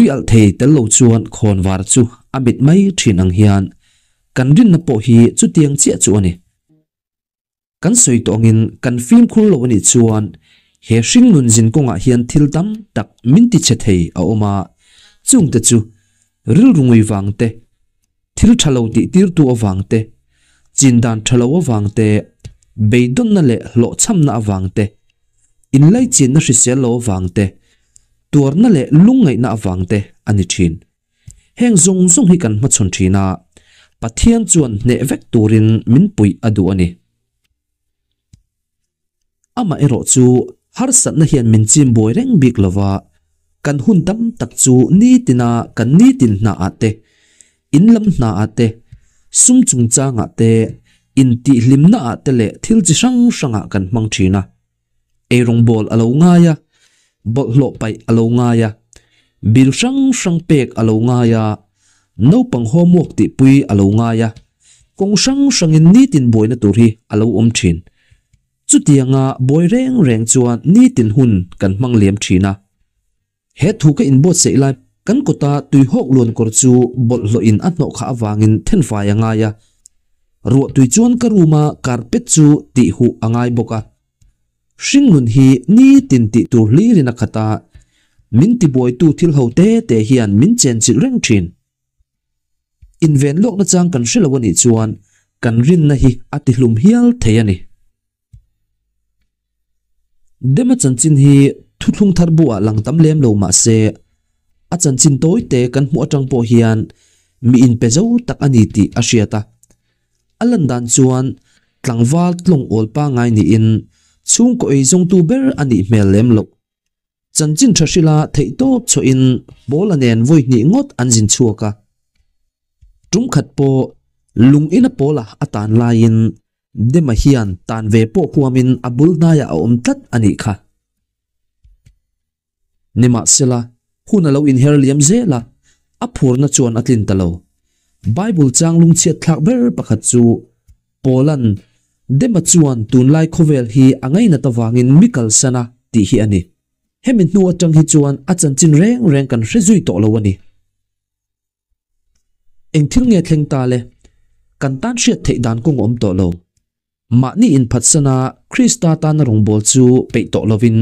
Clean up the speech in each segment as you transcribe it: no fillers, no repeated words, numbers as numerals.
Tuialh thei tel lo chuan khawnvar chu a mit mai thin ang hian kan rinna pawh hi chutiang chiah chu a ni. Kan sawi tawh angin kan fimkhur lo a nih chuan he hringnun zin kawngah hian thil tam tak min ti chhe thei a awm a, chungte chu rilru ngui vang te, thil tha lo tih tirtu avang te, chin dan tha lo avang te, beidawnna leh hlawhchhamna avang te, inlaichinna hrisel lo avang te, tuarna leh lungngaihna avang te a ni thin. Heng zawng zawng hi kan hmachhawn thin a, Pathian chuan hneh vek turin min puih a duh a ni. Amaherawh chu harsatna hian min chim buai reng bik lova, kan hun tam tak chu nitina kan nitin hnaah te, in lam hnaah te, sum chungchangah te, intihhlimnaah te leh thil chi hrang hrangah kan hmang thin a. Eirawngbawl a lo ngai a, bawlhhlawh paih a lo ngai a, bill hrang hrang pek a lo ngai a, naupang homework tihpui a lo ngai a, kawng hrang hrangin nitin buaina tur hi a lo awm thin. Chutianga buai reng reng chuan nitin hun kan hmang liam thin a. He thu ka inbuatsaih lai kan kawta tuihawk luan kawr chu bawlhhlawh in a hnawh khah avangin thenfai a ngai a, ruah tui chuan ka room a carpet chu tih huh a ngai bawk a. Hringnun hi nitin tih tur hlirin a khat a, min tibuaitu thil ho te te hian min chenchilh reng thin. Inven lawkna chang kan hre lo a nih chuan kan rinna hi a tihlum hial thei a ni. Dema chanchin hi thuthlung thar buah lang tam lem lo mah se, a chanchin tawi te kan hmuh atang pawh hian mi inpe zo tak a ni tih a hriat a. A lan dan chuan tlangval tlawng awl pangngai niin chhungkaw ei zawngtu ber a nih hmel lem loh. Chanchin tha hrila theihtawp chhuahin Paula nen vawi hnih ngawt an zin chhuak a. Tum khat pawh lung ina Paula a tan laiin Dema hian tan ve pawh huamin a bul hnaiah a awm tlat a nih kha. Nimahsela, hun a lo inher liam zel a, a phurna chuan a tlin ta lo. Bible chang lungchhiat thlak ber pakhat chu Paula'n Dema chuan tunlai khawvel hi a ngainat avangin mi kalsan a tih hi a ni. Hemi hnu atang hi chuan a chanchin reng reng kan hre zui tawh lo a ni. Eng thil nge thleng ta le? Kan tan hriat theih dan kawng a awm tawh lo. Mahni inphatsan a Krista tana rawngbâwl chu peih tawh lovin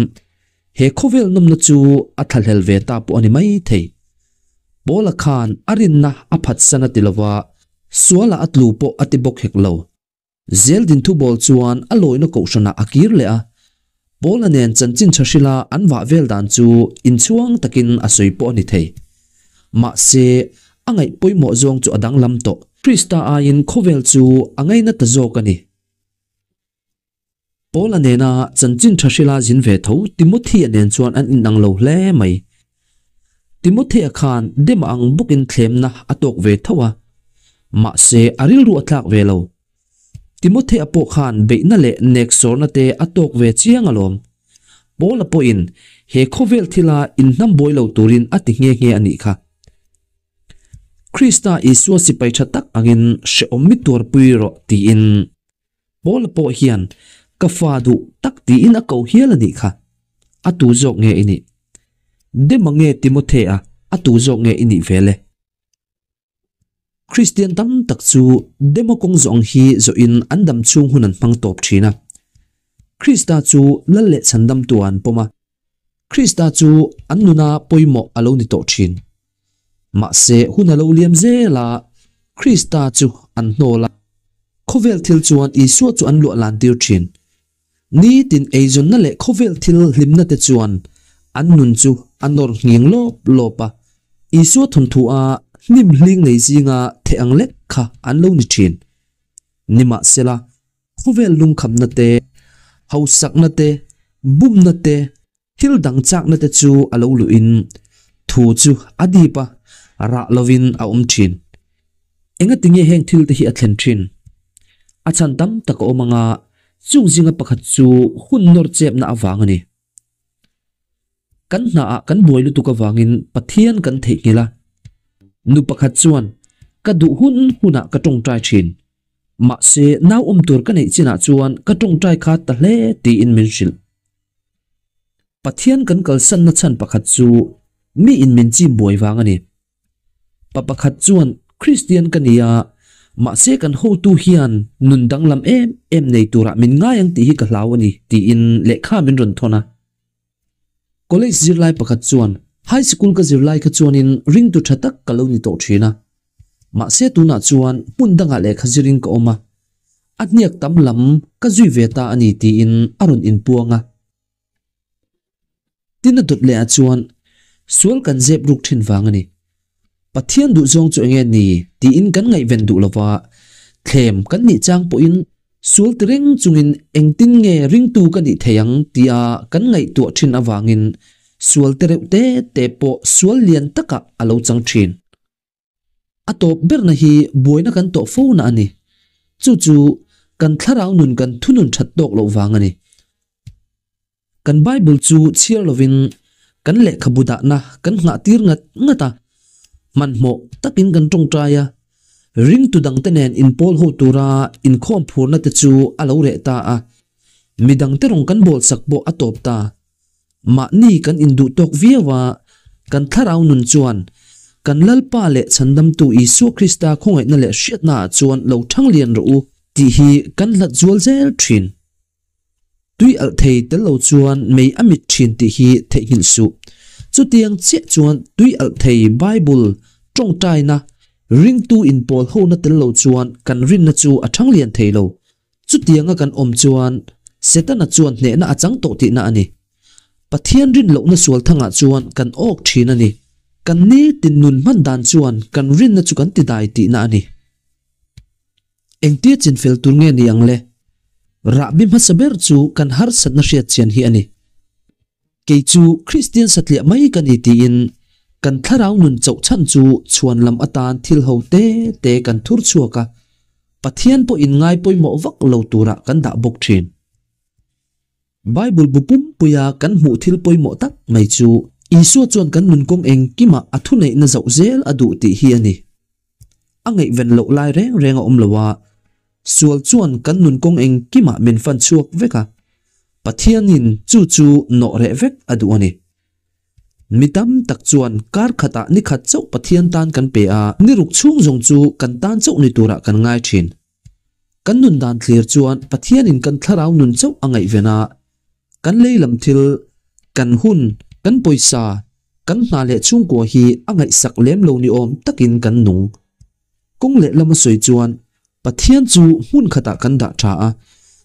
he khawvel nawmna chu a thlahlel ve ta pawh a ni mai thei. Paula khan a rinna a phatsan a ti lova, sualah a tlu pawh a ti bawk hek lo. Zeldin thubawl chuan a lawina kohhranah a kir leh a, Paula nen chanchin tha hrila an vah vel dan chu inchhuang takin a sawi pawh a ni thei. Mahse, a ngaih pawimawh zawng chu a danglam tawh. Krista aiin khawvel chu a ngaina ta zawk a ni. Paula nena chanchin tha hrila zin ve tho Timothea nen chuan an inang lo hle mai. Timothea khan Dema ang bawkin thlemna a tawk ve tho a, mahse a rilru a tlak ve lo. Timothea pawh khan beihna leh neksawrna te a tawk ve chiang alawm. Paula pawhin he khawvel thila inhnam buai lo turin a ti nghe nghe a nih kha. Krista Isua sipai tha tak angin hrehawm mi tuarpui rawh tiin. Paula pawh hian ka fa duh tak tiin a ko hial a nih kha. A tu zawk nge i nih? Dema nge Timothea a tu zawk nge i nih ve le? Kristian tam tak chu Dema kawng zawng hi zawhin an dam chhung hun an hmang tawp thin a. Krista chu lal leh chhandamtu ah an pawm a. Krista chu an nuna pawimawh a lo ni tawh thin. Mahse hun a lo liam zel a, Krista chu an hnawl a. Khawvel thil chuan Isua chu an luah lan tir thin. Nitin eizawnna leh khawvel thil hlimna te chuan an nun chu a nawr nghing lawp lawp a. Isua thawnthu a hnim hling nei zinga theh ang lek kha an lo ni thin. Nimahsela, khawvel lungkhamna te, hausakna te, bumna te, Thil dang chakna te chu a lo luhin thu chu a dip a, rah lovin a awm thin. Engatinge heng thil te hi a thlen thin? A chhan tam tak a awm anga chung zinga pakhat chu hun nawr chepna avang a ni. Kan hnaah kan buai lutuk avangin Pathian kan theihnghilh a. Nu pakhat chuan, Ka duh hun hunah ka tawngtai thin. Mahse, nau awm tur ka neih chinah chuan ka tawngtai kha ta hle tiin min hrilh. Pathian kan kalsanna chhan pakhat chu Mi in min chim buai vang a ni. Pa pakhat chuan Kristian ka ni a, mahse kan hotu hian nun danglam em em nei turah min ngai ang tih hi ka hlau a ni tiin lehkha min rawn thawn a. College zirlai pakhat chuan High School ka zirlai kha chuanin ringtu tha tak ka lo ni tawh thin a, mahse tunah chuan hmun dangah lehkha zirin ka awm a, a hniak tam lam ka zui ve ta a ni tiin a rawn inpuang a. Tin a dawt leh ah chuan sual kan zep ruk thin vang a ni. Pathian duhzawng chu enge ni tiin kan ngaihven duh lova, thlem kan nih chang pawhin sual ti reng chungin engtin nge ringtu ka nih thei ang tia kan ngaihtuah thin avangin sual te reuh te te pawh sual lian takah a lo chang thin. A tawp berna hi buaina kan tawh fo na a ni. Chu chu kan thlarau nun kan thunun that tawk loh vang a ni. Kan Bible chu chhiar lovin kan lehkhabu dahna kan nghah tir ngat ngat a, hmanhmawh takin kan tawngtai a, ringtu dangte nen inpawl ho tura inkhawm phurna te chu a lo reh ta a, midangte rawng kan bawlsak pawh a tawp ta. Mahni kan induh tawk viau a, kan thlarau nun chuan kan Lalpa leh Chhandamtu Isua Krista khawngaihna leh hriatnaah chuan lo thang lian rawh u tih hi kan hlat zual zel thin. Tui alh thei tel lo chuan mei a mit thin tih hi theihnghilh suh. Chutiang chiah chuan tui alh thei Bible tawngtaina ringtu inpawl hona tel lo chuan kan rinna chu a thang lian thei lo. Chutianga kan awm chuan Setana chuan hnehna a chang tawh tihna a ni. Pathian rin lohna sual thangah chuan kan awk thin a ni. Kan nitin nun hman dan chuan kan rinna chu kan tidai tihna a ni. Engtia chinfel tur nge ni ang le? Rahbi hmasa ber chu kan harsatna hriatchian hi a ni. Kei chu Kristian satliah mai ka ni tiin kan thlarau nun chauh chhan chu chhuan lam atan thil ho te te kan thur chhuak a, Pathian pawh in ngai pawimawh vak lo turah kan dah bawk thin. Bible bu pumpuia kan hmuh thil pawimawh tak mai chu Isua chuan kan nun kawng engkimah a thuneihna zauh zel a duh tih hi a ni. A ngaihven loh lai reng reng a awm lo a, sual chuan kan nun kawng engkimah min fan chhuak vek a, Pathianin chu chu nawh reh vek a duh a ni. Mi tam tak chuan kar khatah ni khat chauh Pathian tan kan pe a, ni ruk chhung zawng chu kan tan chauh ni turah kan ngai thin. Kan nun dan thlir chuan Pathianin kan thlarau nun chauh a ngaihven a, kan lei lam thil, kan hun, kan pawisa, kan hna leh chhungkua hi a ngaihsak lem lo ni awm takin kan nung. Kawng leh lama sawi chuan Pathian chu hmun khatah kan dah tha a,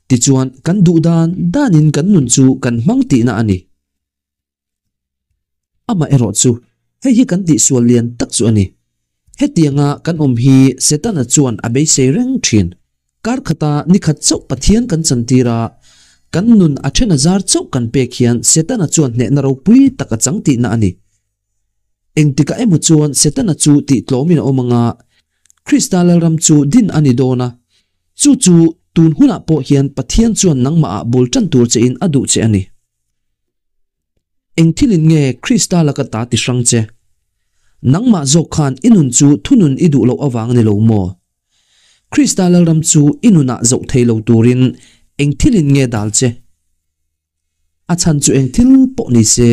tichuan kan duh dan danin kan nun chu kan hmang tihna a ni. Amaherawh chu hei hi kan tihsual lian tak chu a ni. Hetianga kan awm hi Setana chuan a beisei reng thin. Kar khata ni khat chauh Pathian kan chantir a, kan nun a then a zar chauh kan pek hian Setana chuan hnehna ropui tak a chang tihna a ni. Engtikah emaw chuan Setana chu tihtlawmin a awm anga, Krista Lalram chu din a ni dawn a, chu chu tun hunah pawh hian Pathian chuan nangmahah bul tan tur chein a duh che a ni. Eng thilin nge Krista laka ta ti hrang che? Nangmah zawk khan i nun chu thunun i duh loh avang a ni lo maw? Krista Lalram chu i nunah zoh thei lo turin eng thilin nge dal che? A chhan chu eng thil pawh ni se,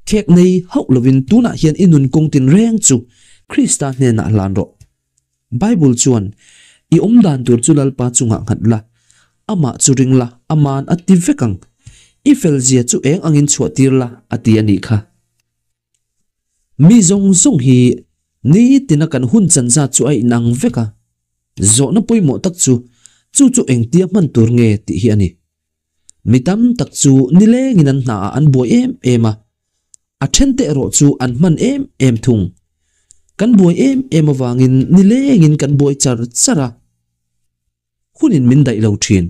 khek nei hauh lovin tunah hian i nun kawng tinreng chu Krista hnenah hlan rawh. Bible chuan, I awm dan tur chu Lalpa chungah nghat la, amah chu ring la, aman a ti vek ang. I felzia chu eng angin chhuah tir la, a ti a nih kha. Mi zawng zawng hi nitina kan hun chanzat chu a inang vek a, zawhna pawimawh tak chu, chu chu engtia hman tur nge tih hi a ni. Mi tam tak chu nilengin an hnaah an buai em em a, a thente erawh chu an hman em em thung. Kan buai em em avangin nilengin kan buai char char a, hunin min daih lo thin.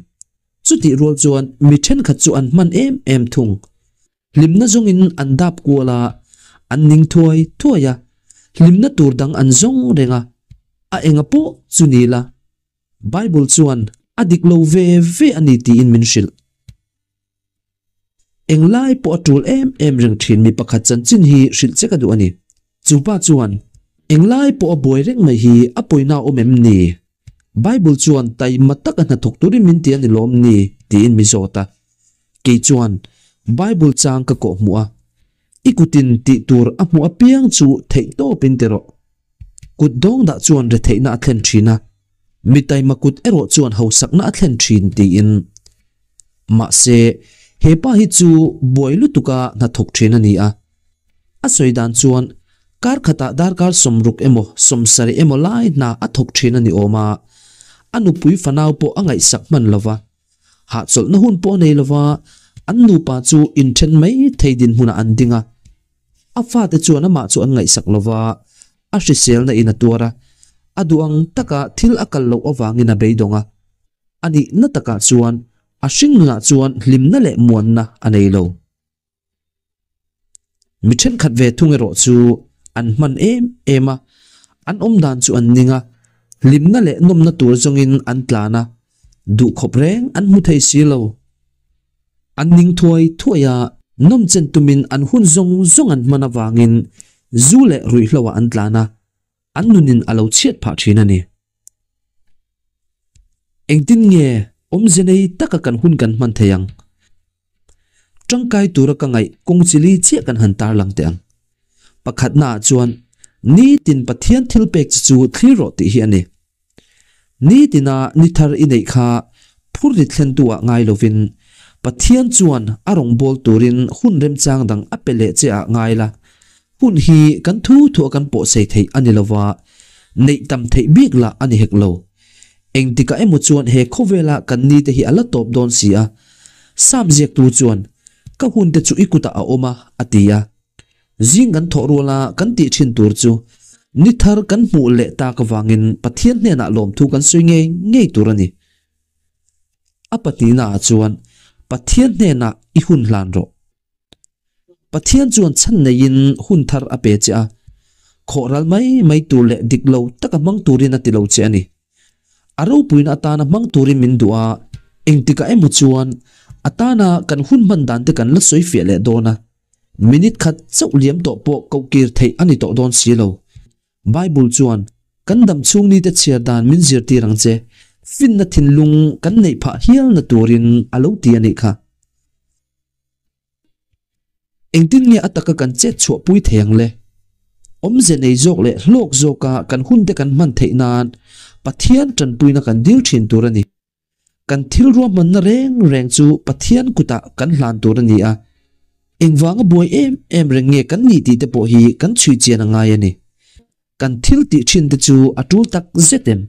Chutih rual chuan mi thenkhat chu an hman em em thung. Hlimna zawngin an dap kual a, an ning thuai thuai a, hlimna tur dang an zawng reng a, a enga pawh chu ni la. Bible chuan a dik lo ve ve a ni tiin min hrilh. Englai pawh a tul em em reng thin mi pakhat chanchin hi hrilh che ka duh a ni. Chu pa chuan, Englai pawh a buai reng mai hi a pawina awm em ni? Bible chuan taima taka hnathawk turin min ti a ni lawm ni? tiin mi zawt a. Kei chuan Bible chang ka kawhhmuh a. I kutin tih tur a hmuh apiang chu theih tawpin ti rawh. Kut dawng dah chuan retheihna a thlen thin a, mi taima kut erawh chuan hausakna a thlen thin tiin. Mahse, he pa hi chu buai lutuka hnathawk thin a ni a. A sawi dan chuan kar khatah darkar sawmruk emaw sawmsarih emaw lai hna a thawk thin a ni awm a, a nupui fanau pawh a ngaihsak hman lo va, hahchawlhna hun pawh a nei lo va, an nupa chu inthen mai thei dinhmunah an ding a. A fate chuan amah chu an ngaihsak lo va, a hriselna in a tuar a, a duh ang taka thil a kal loh avangin a beidawng a. A nihna takah chuan a hringnunah chuan hlimna leh muanna a nei lo. Mi thenkhat ve thung erawh chu an hman em em a, an awm dan chu an ning a, hlimna leh nawmna tur zawngin an tlan a, duhkhawp reng an hmu thei si lo. An ning thuai thuai a, nawmchen tumin an hun zawng zawng an hman avangin zu leh ruihhloah an tlan a, an nunin a lo chhiat phah thin a ni. Engtin nge awmze nei taka kan hun kan hman thei ang? Tangkai tura ka ngaih kawng chi li chiah kan han tarlang teh ang. Pakhatnaah chuan nitin Pathian thil pek che chu thlir rawh tih hi a ni. Nitina ni thar i neih kha phur rit thlentu ah ngai lovin Pathian chuan a rawngbâwl turin hun remchang dang a pe leh che ah ngai la. Hun hi kan thu thu a kan pawhsei theih a ni lova, neih tam theih bik lah a ni hek lo. Engtikah emaw chuan he khawvela kan ni te hi a la tawp dawn si a. Sam ziaktu chuan, Ka hun te chu i kutah a awm a, a ti a. Zing kan thawh ruala kan tih thin tur chu ni thar kan hmuh leh tak avangin Pathian hnenah lawmthu kan sawi ngei ngei tur a ni. A pahnihnaah chuan Pathian hnenah i hun hlan rawh. Pathian chuan chhan neiin hun thar a pe che a, khawh ral mai mai tur leh dik lo taka hmang turin a ti lo che a ni. A ropuina atana hmang turin min duh a, engtikah emaw chuan atana kan hun hman dan te kan la sawi fiah leh dawn a, minute khat chauh liam tawh pawh koh kir theih a ni tawh dawn si lo. Bible chuan kan dam chhung nite chhiar dan min zirtir ang che, finna thinlung kan neih phah hialna turin a lo ti a nih kha. Engtin nge a taka kan chet chhuah pui thei ang le? Awmze nei zawk leh hlawk zawka kan hunte kan hman theih nan Pathian tanpuina kan dil thin tur a ni. Kan thil ruahmanna reng reng chu Pathian kutah kan hlan tur a ni a. Engvanga buai em em reng nge kan nih tih te pawh hi kan chhui chian a ngai a ni. Kan thil tih thin te chu a tul tak zet em?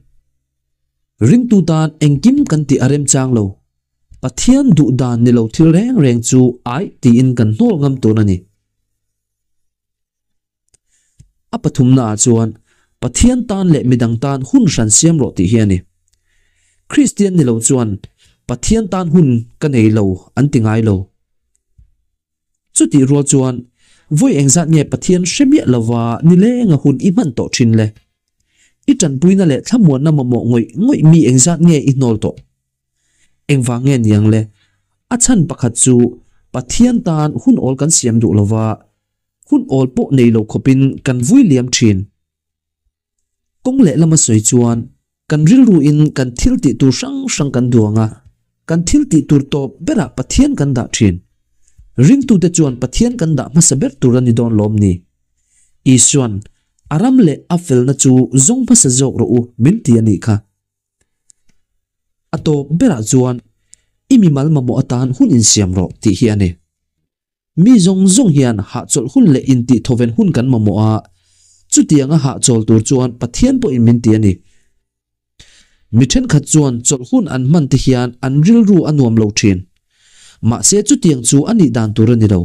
Ringtu tan engkim kan tih a remchang lo. Pathian duh dan ni lo thil reng reng chu aih tiin kan hnawl ngam tur a ni. A pathumnaah chuan Pathian tan leh midang tan hun hran siam rawh tih hi a ni. Kristian ni lo chuan Pathian tan hun ka nei lo an ti ngai lo. Chutih rual chuan, vawi engzat nge Pathian hre miah lova nilenga hun i hman tawh thin le? I tanpuina leh thlamuanna mamawh ngawih ngawih mi engzat nge i hnawl tawh? Engvang nge niang le? A chhan pakhat chu Pathian tan hun awl kan siam duh lova, hun awl pawh nei lo khawpin kan vui liam thin. Kawng leh lama sawi chuan kan rilruin kan thil tih tur hrang hrang kan duang a, kan thil tih tur tawp berah Pathian kan dah thin. Ringtute chuan Pathian kan dah hmasa ber tur a ni dawn lawm ni? Isuan, A ram leh a felna chu zawng hmasa zawk rawh u min ti a nih kha. A tawp berah chuan i mimal mamawh atan hun insiam rawh tih hi a ni. Mi zawng zawng hian hahchawlh hun leh intihthawen hun kan mamawh a, chutianga hahchawl tur chuan Pathian pawhin min ti a ni. Mi thenkhat chuan chawlh hun an hman te hian an rilru a nuam lo thin. Mahse chutiang chu a nih dan tur a ni lo.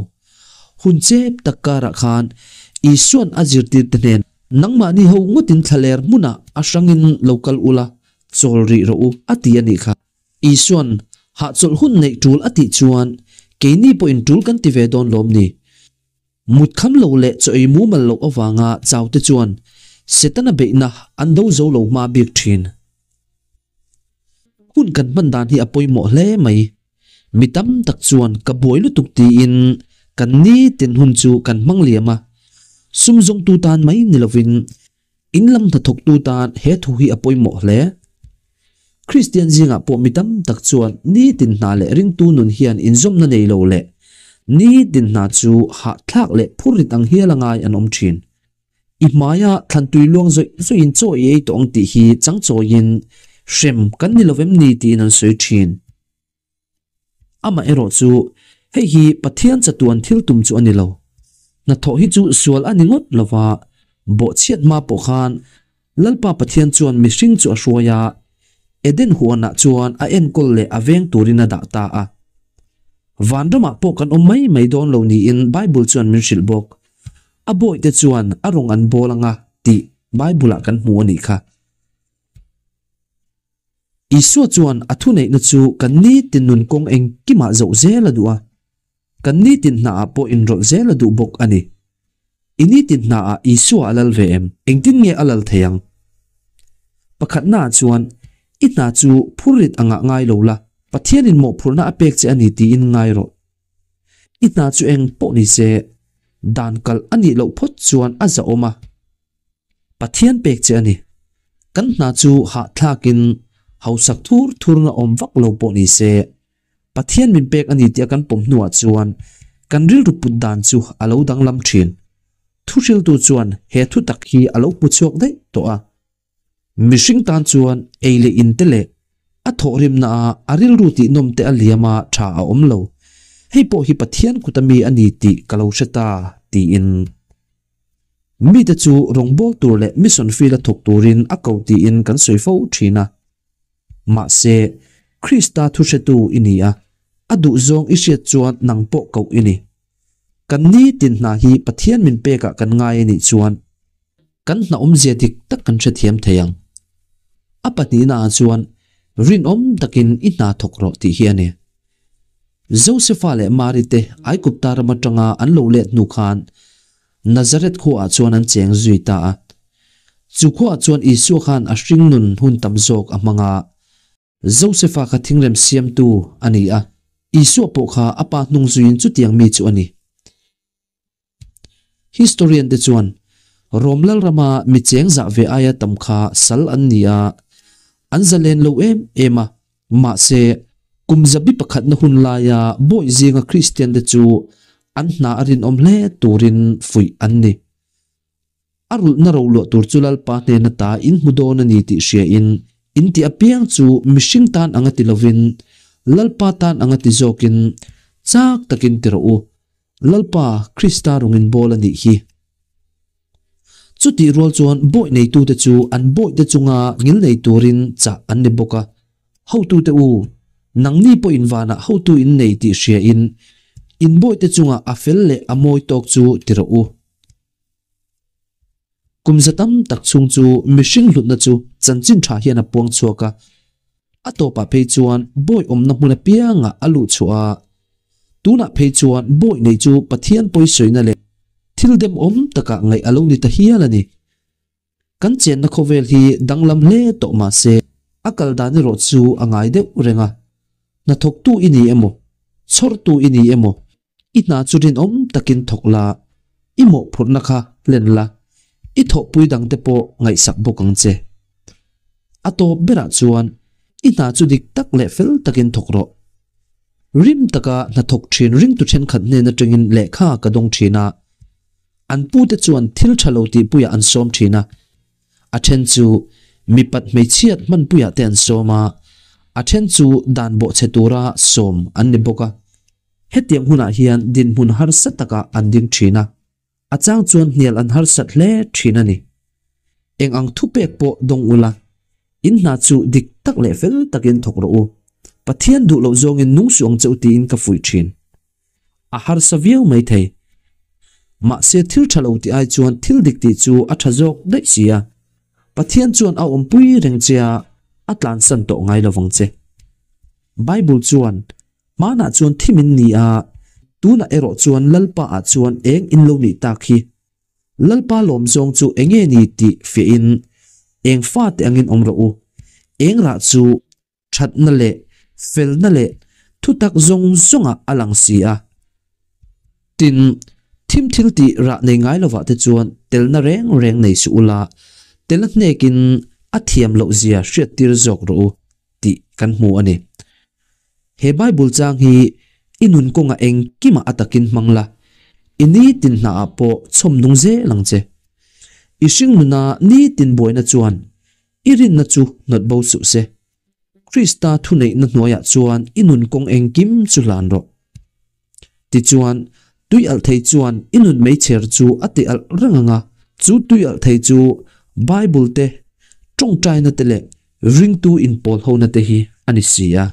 Hun chep tak karah khan Isua'n a zirtirte hnen, Nangmahni ho ngawtin thlaler hmunah a hrangin lo kal ula, chawl rih rawh u, a ti a nih kha. Isua'n hahchawlh hun neih tul a tih chuan keini pawhin tul kan ti ve dawn lawm ni? Mut kham lo leh chaw ei mumal loh avanga chaute chuan Setana beihna an do zo lo hma bik thin. Hun kan hman dan hi a pawimawh hle mai. Mi tam tak chuan ka buai lutuk tiin kan nitin hun chu kan hmang liam a, sum zawngtu tan mai ni lovin In lam hnathawktu tan he thu hi a pawimawh hle. Kristian zingah pawh mi tam tak chuan nitin hna leh ringtu nun hian inzawmna nei lo leh Ni tin hna chu hahthlak leh phurrit ang hial a ngai an awm thin. I hmaia thlantui luang zawih zawihin chaw i ei tawh ang tih hi chang chawiin hrem kan ni lovem ni tiin an sawi thin. Amaherawh chu hei hi Pathian chatuan thil tum chu a ni lo. Hnathawh hi chu sual a ni ngawt lova, bawhchhiat hma pawh khan Lalpa Pathian chuan mihring chu a hruai a, Eden huanah chuan a enkawl leh a veng turin a dah ta a. Vanramah pawh kan awm mai mai dawn lo niin Bible chuan min hrilh bawk. A bawihte chuan a rawng an bawl anga tih Bible-ah kan hmu a nih kha. Isua chuan a thuneihna chu kan nitin nun kawng engkimah zoh zel a duh a. Kan nitin hnaah pawh inrawlh zel a duh bawk a ni. I nitin hnaah Isua a lal ve em? Engtin nge a lal thei ang? Pakhatnaah chuan, i hna chu phurrit angah ngai lo la, Pathianin mawhphurhna a pek che a ni tiin ngai rawh. I hna chu eng pawh ni se, dan kalh a nih loh phawt chuan a zahawm a. Pathian pek che a ni. Kan hna chu hahthlakin hausak thur thurna awm vak lo pawh ni se, Pathian min pek a ni tih a kan pawm hnuah chuan kan rilru put dan chu a lo danglam thin. Thuhriltu chuan he thu tak hi a lo hmu chhuak daih tawh a. Mihring tan chuan ei leh in te leh a thawhrimna a a rilru tih nawm te a liam a tha a awm lo. Hei pawh hi Pathian kut a mi a ni tih ka lo hre ta, tiin. Mite chu rawngbâwl tur leh mission field a thawk turin a ko tiin kan sawi fo thin a. Mahse, Krista thuhretu i ni a, a duhzawng i hriat chuan nang pawh koh i ni. Kan nitin hna hi Pathian min pekah kan ngai a nih chuan kan hna awmzia dik tak kan hrethiam thei ang. A pahnihnaah chuan rinawm takin i hna thawk rawh tih hi a ni. Josefa leh Mari te Aigupta ram atanga an lo let hnu khan Nazareth khuaah chuan an cheng zui ta a. Chu khuaah chuan Isua khan a hringnun hun tam zawk a hmang a. Josefa kha thingrem siamtu a ni a, Isua pawh kha a pa hnung zuiin chutiang mi chu a ni. Historian te chuan Rom lalrama mi cheng zah ve aia tam kha sal an ni a, an zalen lo em em a, mahse kum zabi pakhatna hun laia bawi zinga Kristian te chu an hna a rinawm hle turin fuih an ni. A rulhna ro luah tur chu Lalpa hnena ta in hmu dawn a ni tih hria in, in tih apiang chu mihring tan anga ti lovin Lalpa tan anga ti zawkin chak takin ti rawh u. Lalpa Krista rawngin bawl a nih hi. Chutih rual chuan bawih neitute chu an bawihte chunga ngil nei turin chah an ni bawk a. Hotute u, nangni pawhin vanah hotu in nei tih hriain in bawihte chunga a fel leh a mawi tawk chu ti rawh u. Kum za tam tak chhung chu mihring hlutna chu chanchin tha hian a puang chhuak a, a tawpah phei chuan bawi awmna hmun apiangah a luh chhuah a. Tunah phei chuan bawi nei chu Pathian pawisawina leh thil demawm takah ngaih a lo ni ta hial a ni. Kan chenna khawvel hi danglam hle tawh mah se, a kal dan erawh chu a ngai deuh reng a. Hnathawktu i ni emaw, chhawrtu i ni emaw, I hna chu rinawm takin thawk la, i mawhphurhna kha hlen la, i thawhpui dangte pawh ngaihsak bawk ang che. A tawp berah chuan i hna chu dik tak leh fel takin thawk rawh. Rim taka hna thawk thin ringtu thenkhat hnen atangin lehkha ka dawng thin a, an pute chuan thil tha lo tihpuiah an sawm thin a, a then chu mipat hmeichhiat hmanpuiah te an sawm a, a then chu dan bawhchhe tura sawm an ni bawk a. Hetiang hunah hian dinhmun harsa takah an ding thin a, a chang chuan hnial an harsat hle thin a ni. Eng ang thupek pawh dawng ula, in hna chu dik tak leh fel takin thawk rawh u. Pathian duh loh zawngin nung suh ang che u tiin ka fuih thin. A harsa viau mai thei. Mahse thil tha lo tih ai chuan thil dik tih chu a tha zawk daih si a. Pathian chuan a awmpui reng che a, a tlansan tawh ngai lovang che. Bible chuan Hmanah chuan thim in ni a, tunah erawh chuan Lalpa ah chuan eng in lo nih tak hi? Lalpa lawm zawng chu enge ni tih fiah in eng fate angin awm rawh u. Eng rah chu thatna leh felna leh thutak zawng zawngah a lang si a. Tin, thim thil tih rah nei ngai lovah te chuan telna reng reng nei suh ula, tel a hnekin a thiam loh zia hriattir zawk rawh u tih kan hmu a ni. He Bible chang hi I nun kawnga engkimah a takin hmang la, i nitin hnaah pawh chhawm nung zel ang che. I hring nuna nitin buaina chuan i rinna chu hnawt bo suh se. Krista thuneihna hnuaiah chuan i nun kawng engkim chu hlan rawh. Tichuan, tui alh thei chuan i nun meichher chu a ti alh reng ang a, chu tui alh thei chu Bible te, tawngtaina te leh ringtu inpawl hona te hi a ni si a.